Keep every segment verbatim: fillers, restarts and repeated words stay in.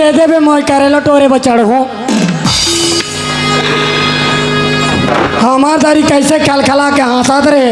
दे देबे, मोय करेला टोरे बर चढ़हूं। हमार दारी कैसे खलखला के हंसत रहे।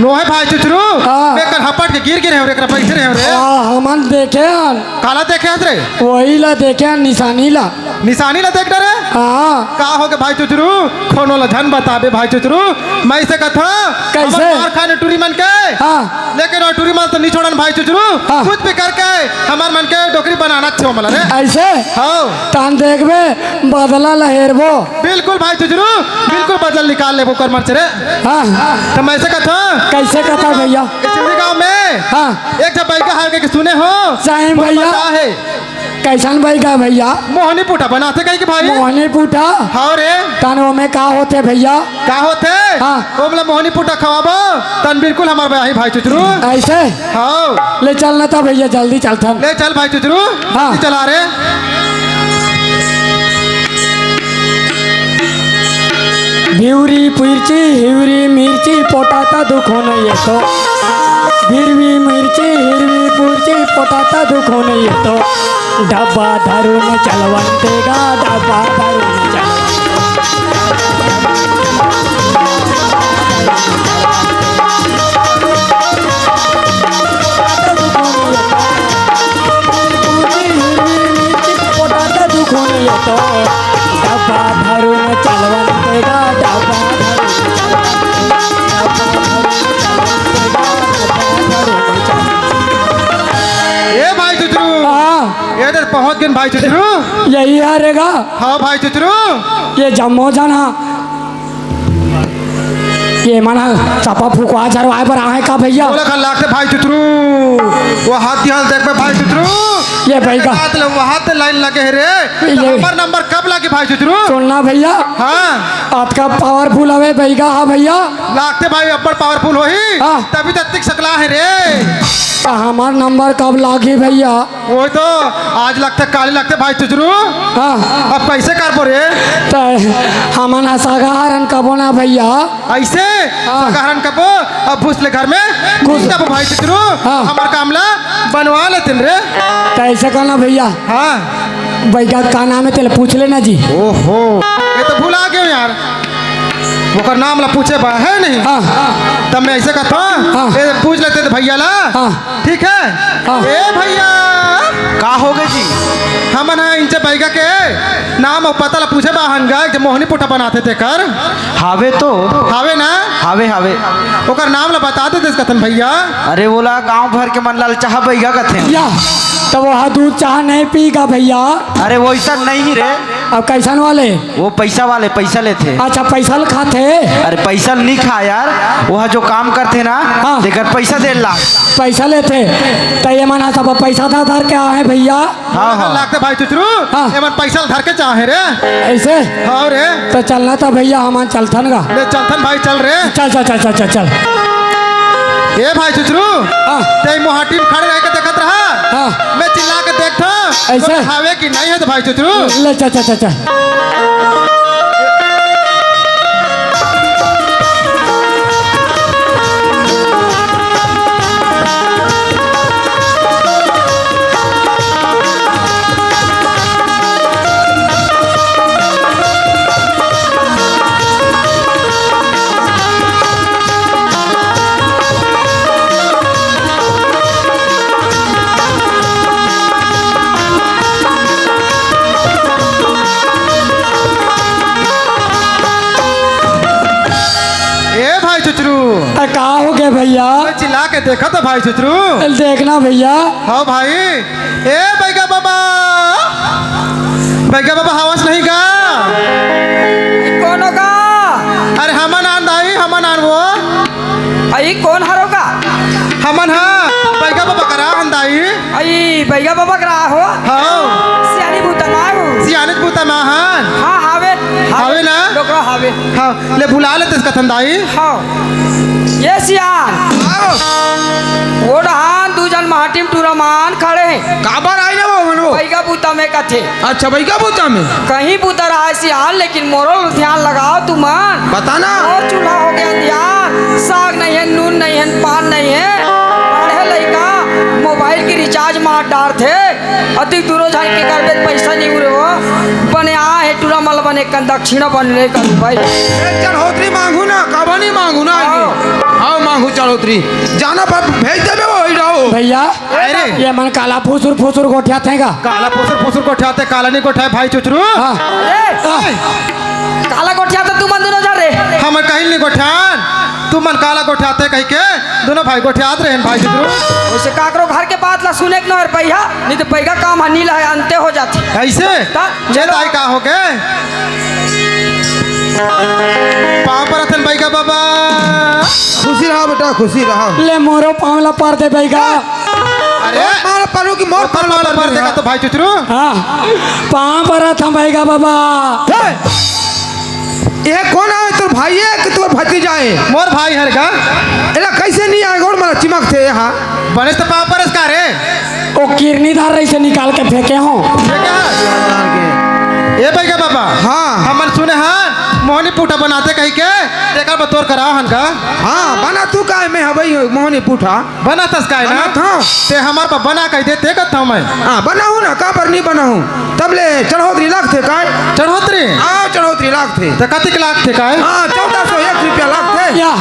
नोहे भाई चुचरू, हाँ। मैं कर हपट के गिर गिरे हंव रे, कर बैठे रहे हंव रे। हाँ, हमन देखे हन। काला देखे हस रे? वही ला देखे हन, निशानी ला। निशानी ला देख डरे? हाँ। का होगे भाई चुचरू? कोनो ला झन बताबे भाई चुचरू। मैं से कथा, कैसे? हमर मार खाने टूरी मन के। हाँ। लेकिन वो टूरी मन तो नहीं छोड़न भाई चुचरू। हाँ। कुछ भी करके हमार मन के डोकरी बनाना छो मला रे। ऐसे? हाँ। तान देखबे, बदला लहेरबो। बिल्कुल भाई चुचरू, बिल्कुल बदला निकाल लेबो कर मर्च रे। हाँ। तो मैं से कथा। कैसे कथा भैया? इस गांव में हाँ। एक जब बैगा हाल के सुने हो? सही वो भैया। बता है। कैसन बैगा भैया? मोहनी पुटा बनाथे कहीं के भाई। मोहनी पुटा? हाँ रे। तन ओमे का होथे भैया? का होथे? हाँ। ओमला मोहनी पुटा खवाबो, तन बिल्कुल हमार बयाही भाई चुचरू। ऐसे? हाँ। ले चल ना था भैया, जल्दी चलथन। ले चल भाई चुचरू। हाँ। जल्दी चला रे। भिवरी पुरची, हिवरी मिर्ची, पोटाता दुखो नहीं है तो। भिरवी मिर्ची, हिरवी पुरची, पोटाता दुखो नहीं है तो। डब्बा धरून चलवंतेगा, डब्बा धरून चलवंतेगा। डब्बा धरून चलवंतेगा, डब्बा धरून चलवंतेगा, डब्बा धरून चलवंतेगा, डब्बा धरून चलवंतेगा। ए भाई चुचरू। हाँ। ए दे पहुंच गेन भाई चुचरू। यही हरे गा। हाँ भाई चुचरू। ये जम्मो झन हा। ये मन हा सपा फुकवा झरवाए बर आहे का भैया? बोला खा लागथे भाई चुचरू। वो हाथ दिहाल देख बे भाई चुचरू। ये बैगा। हाथ ले, वो हाथ लाइन लगे है रे। ये तो नंबर, नंबर कब लागे भाई चुचरू? सुनना भैया। हाँ। आपका पावरफुल हवे बैगा हा भैया। लागथे भाई अब्बड़ पावरफुल होही। हाँ। तभी तो अतिक सकला है रे। तो हमार नंबर कब लागी भैया? वो तो आज लगथे, काली लगथे भाई चुचरू। हाँ। अब कैसे करबो रे? तो हमन हा सगा हरन कबो ना भैया। ऐसे? हाँ। सगा हरन कबो, अब घुस ले घर में, घुस। घुस जाबो भाई चुचरू। हाँ। हमर काम ला बनवा लेतिन रे। तो ऐसे करना भैया। हाँ। बैगा का नाम है, तेला पूछ लेना जी। ओहो, ये तो भुला गेव यार। ओकर नाम ला पूछे बा, है नहीं? हाँ। तब मैं ऐसे कहता हूँ, हाँ। ये पूछ लेते थे भैया ला। हाँ। ठीक है? हाँ। ए भैया। का होगे जी? हमन ह इंचे बैगा के नाम अउ पता ला पूछे बा हन गा, जे मोहनी पुटा बनाथे तेकर। हावे तो। हावे ना? हावे, हावे। ओकर नाम ला बता देते कथन भैया। अरे, ओला गांव भर के मन लाल चाह बैगा कथे। या, तो वो हा दूध चाह नहीं पीगा भैया। अरे, वैसा नहीं रे। अब कैसन वाले? वो पैसा वाले, पैसा लेथे। अच्छा, पैसा ल खाथे? अरे, पैसा ल नहीं खा यार, वो जो काम करथे ना, हाँ। तेकर पैसा दे ला। पैसा लेथे, तो ये मन सब पैसा धर धर के आहे भैया। हाँ, हाँ। लागथे भाई चुचरू, हाँ। ये मन पैसा ल धर के चाहे रे। ऐसे? हाँ रे। तो चलना था भैया, हमन चलथन गा। ले चलथन भाई, चल रे। चल, चल, चल, चल, चल, चल। ए भाई चुचरू, हाँ। ते मोहाटी में खड़े रह के देखत रहा। हाँ। मैं चिल्ला के देखता। ऐसे? हावे कि नहीं है तो भाई चुचरू। ले, चल, चल, चल, चल। ए भाई चुचरू। अ, का हो गया भैया? मैं चिल्ला के देखा था भाई चुचरू। देखना भैया। हाँ भाई। ए बैगा बाबा, बैगा बाबा, हवस नहीं का? कौन होगा? अरे हमन आन दाई, हमन आन वो। अई कौन हरो का? हमन हा बैगा बाबा करा हन दाई। अई बैगा बाबा करा हो? हाँ। सियानी बूता मा हो? सियानी बूता मा हन। हाँ, हावे। हावे ना? डोकरा हावे। हाँ, ले बुला लेते कथन दाई। हाँ। ये सियान। आओ। वो डहान दू जन माटी में टूरा मान खड़े हैं। काबर आई ना वो मनो? बैगा बूता में कथे। अच्छा, बैगा बूता में? कहीं बूता रहा है सियान, लेकिन मोरो ध्यान लगाओ तुमन। बताना। और चूल्हा हो गया अंधियार, साग नहीं है, नून नहीं है, पान नहीं है। पढ़े लइका मोबाइल के रिचार्ज मार डारथे, अति दूनो झन के करबे त पइसा नइ उरे हो। बने आ हे टूरा मन ल बने कन दक्षिणा बने ले कन भाई। ए, चढ़ोतरी मांगू ना, कबनी मांगू ना। आओ। आओ मांगू चढ़ोतरी। जाना पर भेज देबे वही रहो। भइया, अरे। ये मन काला फुसुर फुसुर गोठियाथे गा। काला फुसुर फुसुर गोठियाथे, काला नइ गोठियाय भाई चुचरू। हाँ। ए, काला गोठियाथे तुमन दूनो झन रे। हमन कहीं नइ गोठियान, तुमन काला गोठियाथे कहिके दूनो भाई गोठियात रहेन भाई चुचरू। ओइसे काकरो घर के बात ला सुने के नोहे रे भइया, नइ त बइगा काम ह नीला हे, अंते हो जाथे। अइसे? त ले चलो। दाई का होगे? पाँव परत हन बइगा बाबा। खुशी रहा बेटा, खुशी रहा। ले मोरो पाँव ला पर दे बइगा। अरे। मोर पाँव ला परू कि मोर पाँव ला पर दे? का तो भाई चुचरू। हाँ, पाँव परत हन बइगा बाबा। हे, ये कोन आय, तोर भाई हे कि तोर भतीजा हे? मोर भाई हरे गा। एला कइसे नइ आय, गोड़ मन ला चिमकथे यहाँ। बने त पाँव परस का रे? ओ किरनी धार रहिसे निकाल के फेंके हों। ये का? ए बइगा बाबा। हाँ। हमन सुने हन मोहनी पूठा बनाथे कहिके, तेकर बर तोर करा हन का? हाँ, बनाथों का, मैं हवई मोहनी पूठा। बनाथस का ना? बनाथों। ते हमर बर बना कहि दे, ते कथों मैं। हाँ, बनाहूँ ना, काबर नइ बनाहूँ? तब ले चढ़ोतरी लागथे काय? चढ़ोतरी? हाँ, चढ़ोतरी लागथे। त कतिक लागथे काय? हाँ, चौदह सौ एक रुपया लागथे। या,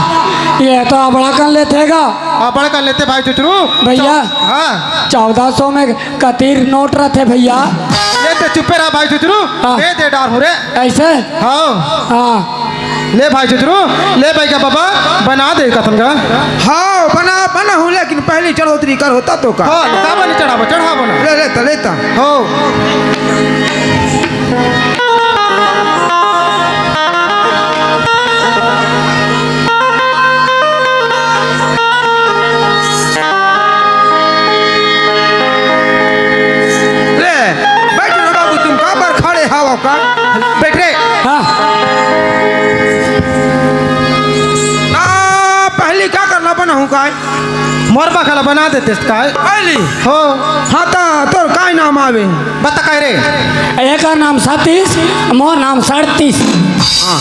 ये तो अबड़ा कन लेथे गा। अबड़ा कन लेथे भाई चुचरू। भइया, हाँ। चौदह सौ में कतिर नोट रथे भइया? ये ते चुप्पे रहा भाई चुचरू। हाँ। दे दे डार हो रे। अइसे? हाँ। हाँ। ले भाई चुचरू, ले बइगा बाबा, बना दे कथन का। हाँ, बना, बनाहूँ, लेकिन पहली चढ़ोतरी करहू त तो का। हाँ, का बनी चढ़ाबो, चढ़ाबो ना। ले, लेता, लेता। हो। ले, बइठ ना बाबू, तुम काबर खड़े हव का? बइठ रे। हाँ। ना, पहली का करना बनाहूँ काय? मोर बखला बना देतेस काय? पहली? हो। हाँ, त तोर काय नाम आवे? बता काय रे? एकर नाम सतीश, मोर नाम सड़तीस। हाँ।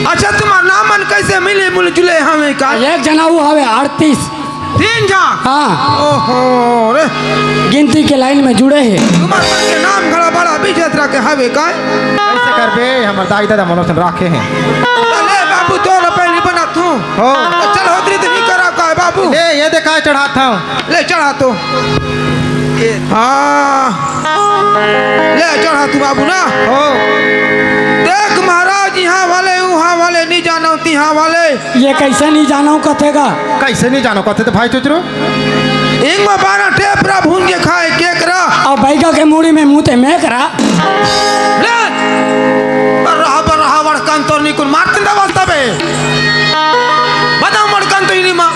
अच्छा, तुम्हार नाम मन कइसे मिले मुल जुले हवे का? एक जना वो हवे अड़तीस। तीन झन? हाँ। ओहो रे। गिनती के लाइन में जुड़े हे। तुम्हार मन के नाम घला बड़ा विचित्र के हवे का? कइसे करबे, हमर दाई ददा मन असन राखे हे। त ले बाबू, तोर पहली बनाथों। हो। त चढ़ोतरी त नइ करा काय बाबू? ले, ये दे काय चढ़ात हँव। ले चढ़ा तो। हाँ। ले चढ़ा तू बाबू ना। हो। देख महाराज, इहाँ वाले, उहाँ वाले, नइ जानव तिहाँ वाले। ये कइसे नइ जानव कथे गा? कइसे नइ जानव कथे त भाई चुचरू? इंग में बारह टेपरा भून के खाए केकरा। अउ बइगा के मुड़ी में मुते मेकरा। ले। बरहा, बरहा, वड़कन तोर निकुन मार तिंदा वास्ता बे। बता वड़कन तो इनी मा।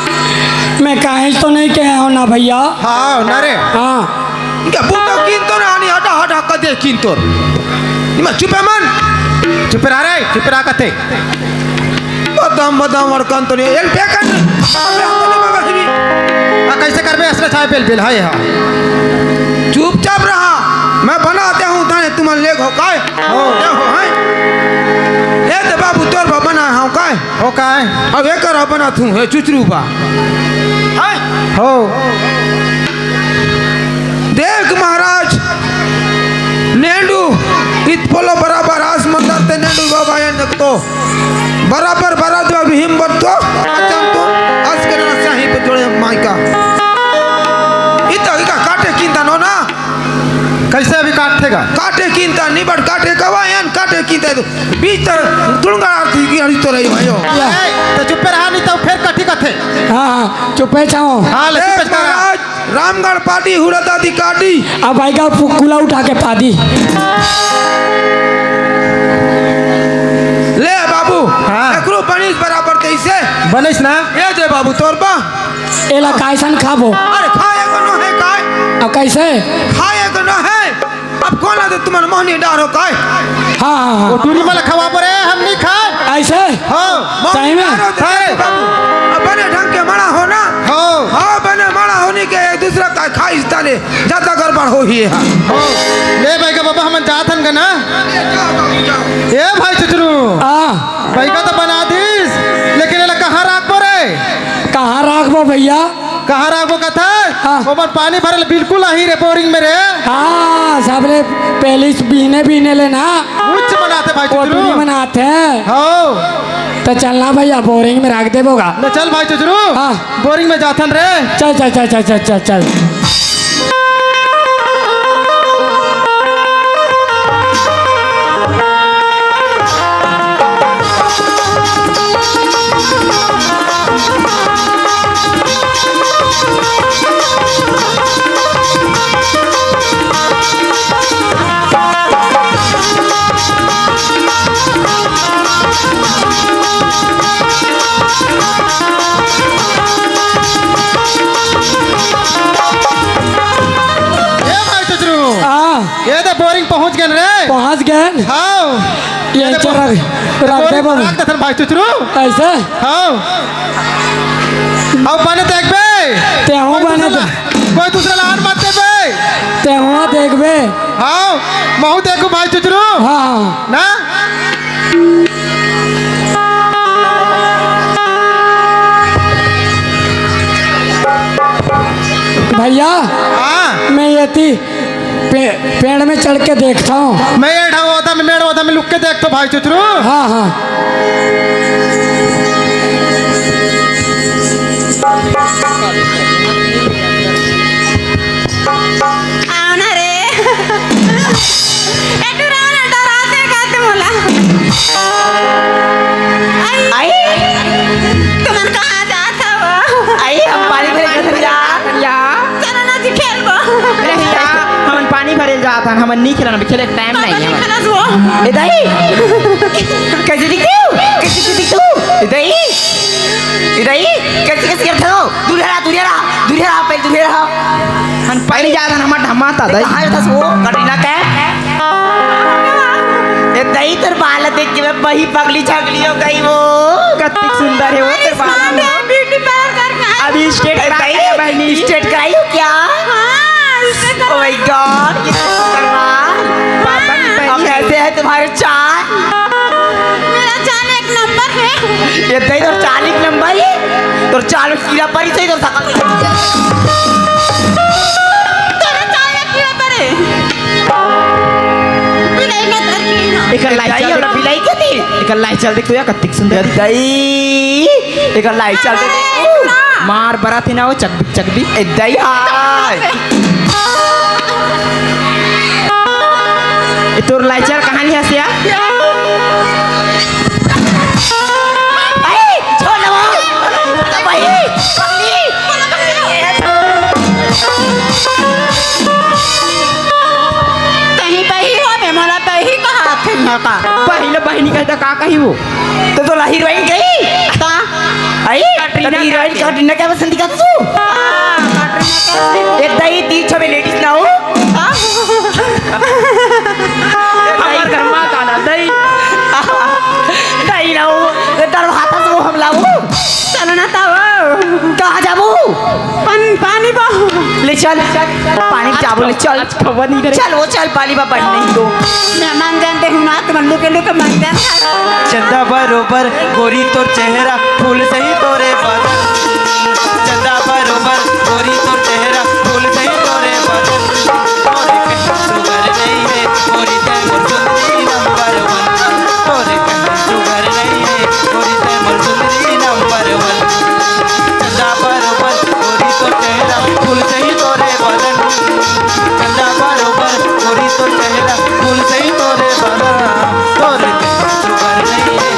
मैं काहेच तो नइ कहे हँव ना भइया। हाँ, ना रे। हाँ। इनके बूता कीन तो ना आनी, हटा, हटा, कदे कीन तो। इमा चुपे मन। चुप रहा रे, चुप रहा कथे। बदाम, बदाम वड़कन तो नहीं, एल फेंकन। अबे, हम तो नहीं बगहिनी। आ, कइसे करबे, असला चाय पेल, पेल, हाय, हाँ। चुपचाप रहा, मैं बनाते हँव, ताने तुमन ले घो काय? हो। ले हो, हैं? ए दे बाबू, तोर बा बना हँव काय? हो काय? अब एकर बनाथँव, हे चुचरू बा। हैं? हो। देख महाराज, नेंडू, इत पोलो बराबर आस मंदर ते नेंडू बाबा ये नकतो। बराबर बराबर हिम बत्तो, अचन तो, आस के ना सही पे जोड़े माइका। इता, इता काटे किंता नो ना। कइसे अभी काटेगा? काटे किंता, निबड़ काटे कवा, यान काटे किंता, तो बीच तर तुड़ंगा आरती की अड़ी तो रही भाइयों। ए, तो चुप्पे रहा, नइ तो फेर कठी कथे। हाँ, हाँ, चुप्पे छाओ। हाँ, ले, ए, चुप्पे छाओ। महाराज, रामगढ़ पादी, हुड़ा दादी कादी। अब आइगा फुकुला उठा के पादी। ले बाबू, हाँ। एकरो बनिस बराबर तइसे। बनिस ना? ये दे बाबू, तोर बा। एला काइसन खाबो? अरे, खाए को नो हे काय? अब कइसे? खाए को नो हे। अब कोन आदे तुमन मोहनी डारो काय? हाँ, हाँ, हाँ। ओ टूरी मन ल खवाबो रे, हम नइ खान। अइसे? हाँ। सही में? मोहनी डारो ते अरे। बाबू, अब बने ढंग के मड़ा हो ना। हाँ। हाँ, बने मड़ा होनी के एक दूसरा का खाइस ताले, जादा गड़बड़ होही हे। हाँ। ले भाई का बाबा, हमन जात हन गा ना। ए भाई चुचरू। हाँ। भाई का तो बना दीस, लेकिन एला कहाँ राखबो रे? कहाँ राखबो भइया? कहाँ राखबो कथा? हाँ। ओमन पानी भरे ल बिल्कुल आही रे बोरिंग में रे। हाँ, सबले पहली से बीने बीने ले ना। उच्च मनाथे भाई वो चुचरू। बीने मनाथे। हो। त चलना भैया, बोरिंग में राख देबो गा। ले चल भाई चुचरू। हाँ। बोरिंग में जाथन रे। चल, चल, चल। ए भाई चुचरू, हाँ। ये दे बोरिंग पहुंच गेन रे। पहुंच गेन? हाँ। ये ये दे चल बोरिंग, रख, रख दे बोरिंग बोरिंग। रख देथन भाई चुचरू। ऐसे? हाँ। अब बने देखबे। तेहू कोई बने दूसरा दे- ला-, कोई दूसरा ला आन मत देबे। तेहू देखबे। हाँ, महू देखू भाई चुचरू। हाँ, हाँ। ना? भैया, हाँ। मैं ये थी पे-, पेड़ में चढ़ के देखता हूँ। मैं ये ढाओ होता, मैं मेड़ होता, मैं लुक के देखता हूँ भाई चुचरू। हाँ, हाँ। आओ ना रे। ए टुरा वाला डराते का तू मोला? आई। आई। तुमन कहाँ जात हव? आई, हम पानी भरे के धरिया। धरिया। चलो ना जी खेलबो। नहीं यार, हमन पानी भरे जात हन, हमन नहीं खेलन, अभी खेले के टाइम नहीं है। खेलस वो। ए दाई, कैसे दिखते हो? कैसे, कैसे दिखते हो? ए दाई, ए दाई, कैसे, कैसे करते हो? दूर हरा, दूर हरा, दूर हरा, पहले दूर हरा। हम पानी जात हन, हमर ढमाता दाई। कहाँ जात हस वो? कटरीना के? ए दाई, तोर बाल देख के मैं बही पगली छगली हो गई वो। कत्ती सुंदर है वो तोर बाल। अरे, ब्यूटी पार्लर करना है। अभी स्ट्रेट ए कराई दाई, है बहनी। स्ट्रेट कराई हो क्या? हाँ, स्ट्रेट ओ माय गॉड, ये तो सुंदर बाल। हाँ। हम कैसे हैं तुम्हारे चाल? मेरा चाल एक नंबर है। ये दाई, तोर चाल एक नंबर है। तोर चाल में कीड़ा परी सही, तोर सकल। तेरा चाल में कीड़ा परे। बिलाई में तर की ना। एकर लाइचल बिलाई के थी। एकर लाइचल देख तो या कत्तिक सुंदर। ए दाई, एकर लाइचल देख। अरे, इतना। मार बरा थी ना वो चकबिक चकबिक। ए दाई, हाय। ए तोर लाइचल कहाँ ले हस या? भाई, छोड़ ना वो। भाई, पकड़ी। कहीं बही हो बे, मोला बही कहा थे यहाँ का। बही ले बहिनी कहे तो का कही वो? तो तोला हीरोइन कही? का? आई? कटरीना कटरीना हीरोइन कैफ। कटरीना कैफ पसंद का तू? हाँ, कटरीना कैफ। ए दाई, तीन छो में लेडीज ना हो? हाँ। हमार घर माँ का ना, दाई। दाई ना हो, ए डर हाथा से वो हमला हो। चलो ना ताओ। कहाँ जाबू? पानी, पानी बा। ले चल, पानी जाबू, ले चल। आज खबर नहीं करे। चल, वो चल, पानी बा, पानी नहीं तो। मैं मान जानते हूँ ना, तुम लुके लुके मान जान। चंदा बरोबर गोरी तोर चेहरा, फूल सही तोरे बदन। चंदा बरोबर गोरी तोर चेहरा, फूल सही तोरे बदन। तोरे कहीं सुगर नहीं है, गोरी तै मोर सुंदरी नंबर वन। तोरे कहीं सुगर नहीं है, गोरी तै मोर सुंदरी नंबर वन। चंदा बरोबर गोरी तोर चेहरा, फूल सही तोरे बदन। चंदा बरोबर गोरी तोर चेहरा, फूल सही तोरे बदन। तोरे कहीं सुगर नहीं है।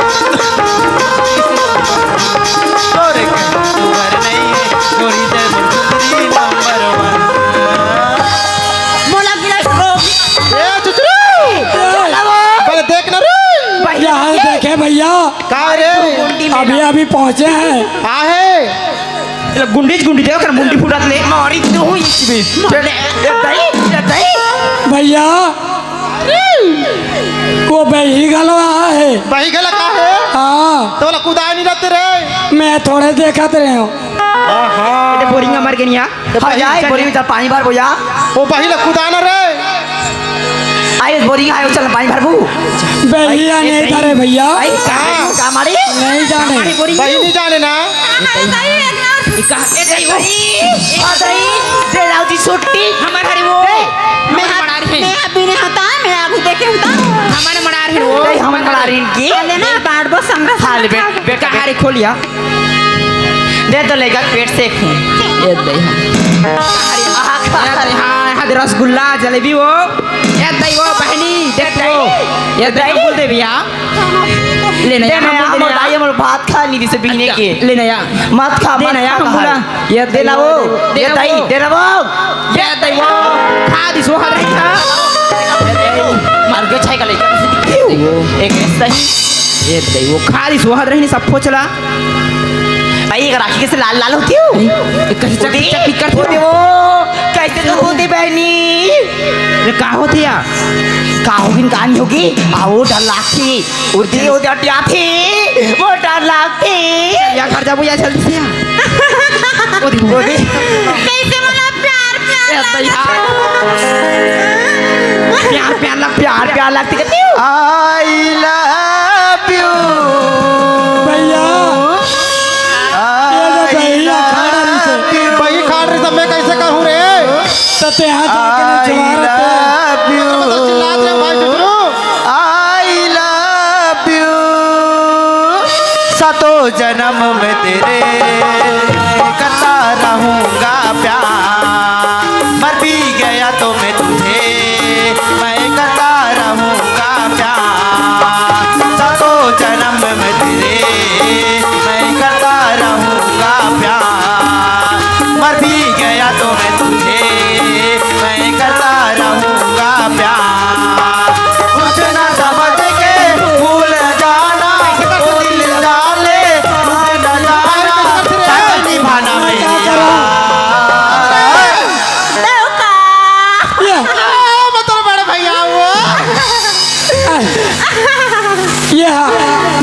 तोरे कहीं सुगर नहीं है, गोरी तै मोर सुंदरी नंबर वन। मोला गिलास को। ए, चुचरू! चला वो। बड़े देख ना रे। भैया, यहाँ देखे भैया। का रे? अभी, अभी पहुँचे हैं। का है? ये गुंडीच गुंडी दे, ओकर मुंडी फुटत ले। मारी तो हूँ इस बीच। चल, ए दाई, ए दाई। भैया, वो बही घलो आए हे। बही घलो का हे? हाँ। तो ला कुदाय नहीं रहते रे। मैं थोड़े देखत रहे हूँ। आहा। ये बोरिंग मर गई नहीं यार। हाँ, बही जा, एक बोरी में जा, पानी भर, बोया। वो बही ला कुदा ना रे। आई, बोरी आयो, चल, पानी भरबू। बहिया नहीं धरे भैया। आई, का, का मारी? नहीं जाने। बही नहीं जाने ना। हमारे भाई एक और ए, कहा, ए, दई वो। आ, दई, दे लाओ जी छुट्टी। हमर हरी वो। ए, मैं हमर हाथ, मड़ार है। मैं हाथ भी नहीं होता, मैं आगू देखे होता। हमर मड़ार है वो। दई, हमर मड़ार इनकी। आ, लेना, बांट बो, संग, खा ले, संग। बेट, बेट, कहा रे, खोलिया। दे तो लेगा, पेट से एक है। ए, दई। अरे, आहा, खा। ए, दई, हाँ, हाँ, दे रसगुल्ला, जलेबी वो। ए, दई वो, बहनी, देख वो। ए, दई, दई। बोल दे भैया। ले ना दे यार, ना हम यार, बोल दे मोर ना दाई, यार। मोर भात खा नी दिसे बिहने अच्छा, के। ले ना यार। मत खा, दे मत ना यार, खा, हम बोला। ये दे ना वो, दे ये ना दई, वो। दे ना वो। ये दई वो। खा दिस वो, हर खा। मार के छाई का ले। एक सही। ये दई वो, खा दिस वो, हर नहीं सब फोचला। भाई, ये राखी कैसे लाल लाल होती हो? ये कैसे चक-, होती? चक-, चक-, वो दे वो, कैसे तो होती बहनी? ये का होती है? का होगी, का नहीं होगी? आओ, डर लागती। उड़ती, उड़ती, उड़ती आती, वो डर लागती। या घर जाबो या जल्दी से या। ओ दी, ओ दी। कैसे मला प्यार, प्यार ए, भैया। लागता। प्यार, प्यार लग, प्यार, प्यार लगती कहती हूँ। I love you। भैया, ये जो I बहिया खा रही से। love you। बही खा रही से, मैं कैसे कहूँ रे? तो ते हाथ आके ना I जवार होते। love you। मतलब चिल्ला रहे भाई, चुप रहो। I love you। सतों जन्म में तेरे मैं करता रहूंगा प्यार। मर भी गया तो मैं तुझे मैं करता रहूंगा प्यार। सतों जन्म में तेरे मैं करता रहूंगा प्यार। मर भी गया तो मैं तुझे मैं करता रहूंगा प्यार। कुछ ना समझ के भूल जाना, ओ दिल डाले, भूल न जाना, सच निभाना मेरी यार। ये। आ, मतलब बड़े भैया वो। ये हाँ,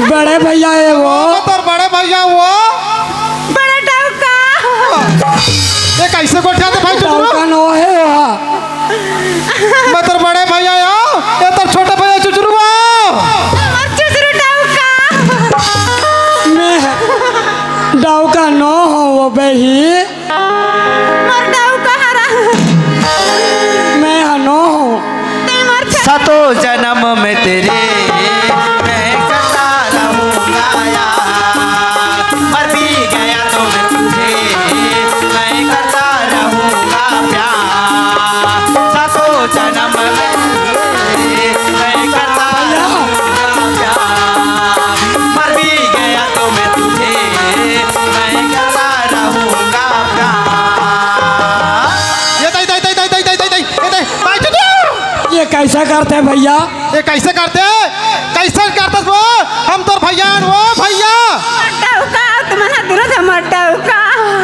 बड़े भैया है वो। मतलब बड़े भैया वो। बड़ा डौका। ये कैसे गोठिया थे भाई चुचरू? डौका नो है वो। मैं तोर बड़े भैया आओ, ये तोर छोटे भैया चुचरू आओ। हमर चुचरू डौका। मैं डौका नो हो वो बही। मोर डौका हरा। मैं हनो हूँ। ते मोर छ- सतों जन्म में तेरे मैं करता रहूंगा यार। मर भी गया तो मैं तुझे मैं करता रहूंगा प्यार। सतों जन्म में तुझे मैं करता रहूंगा प्यार। मर भी गया तो मैं तुझे मैं करता रहूंगा प्यार। ये दई, दई, दई, ये दई, भाई चुदू। ये कैसा करते हैं भैया? ये कैसे करते? कैसे करते वो? हम तोर भैया हन वो भैया। मट्टा उका, तुमन ह दुनो झन मट्टा उका।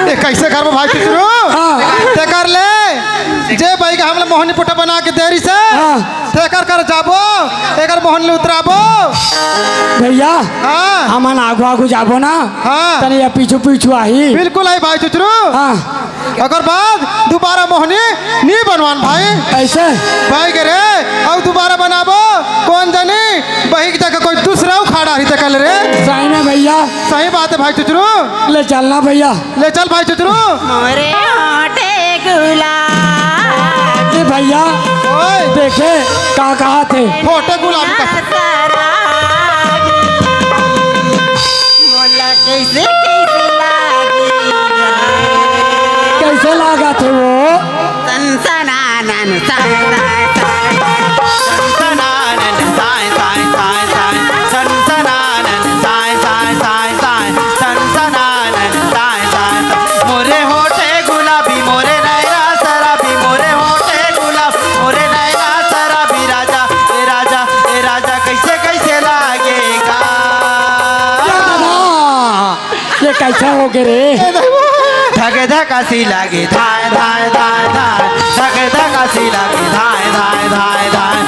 ये कैसे करबो भाई चुचरू? हाँ। ते कर ले। जे बही के हमला मोहनी पुट्ठा बना के दे रही से। हाँ। तेकर कर जाबो, एकर मोहन ले उतराबो। भैया, हाँ। हमन आगू आगू जाबो ना, हाँ। तनी ये पीछू पीछू आही। बिल्कुल आई भाई चुचरू। हाँ। ओकर बाद दोबारा मोहनी नी बनवान भाई। ऐसे? भाई के रे, अब दोबारा बनाबो, कौन जानी, बही के जगह कोई दूसरा उखाड़ा ही तकल रे। सही में भैया। सही बात है भाई चुचरू। ले चलना भैया। ले चल भाई चुचरू। मोरे होठे गुलाब। ए भैया, ओए। देखे का कहा थे? होठे गुलाब का। सराबी। मोला कैसे, कैसे लागे? कैसे लागा थे वो? सनसनानन, सन, सन, सन। सनसनानन, साय, साय, साय, साय। सनसनानन, साय, साय, साय, साय। सनसनानन, साय, साय, साय। मोरे होठे गुलाबी, मोरे नैना शराबी, मोरे होठे गुलाब, मोरे नैना शराबी, राजा, ए राजा, ए राजा, कैसे, कैसे लागेगा? ये कैसे हो गे रे? धक धक असी लागे, धाय, धाय, धाय, धाय। धक धक असी लागे, धाय, धाय, धाय, धाय।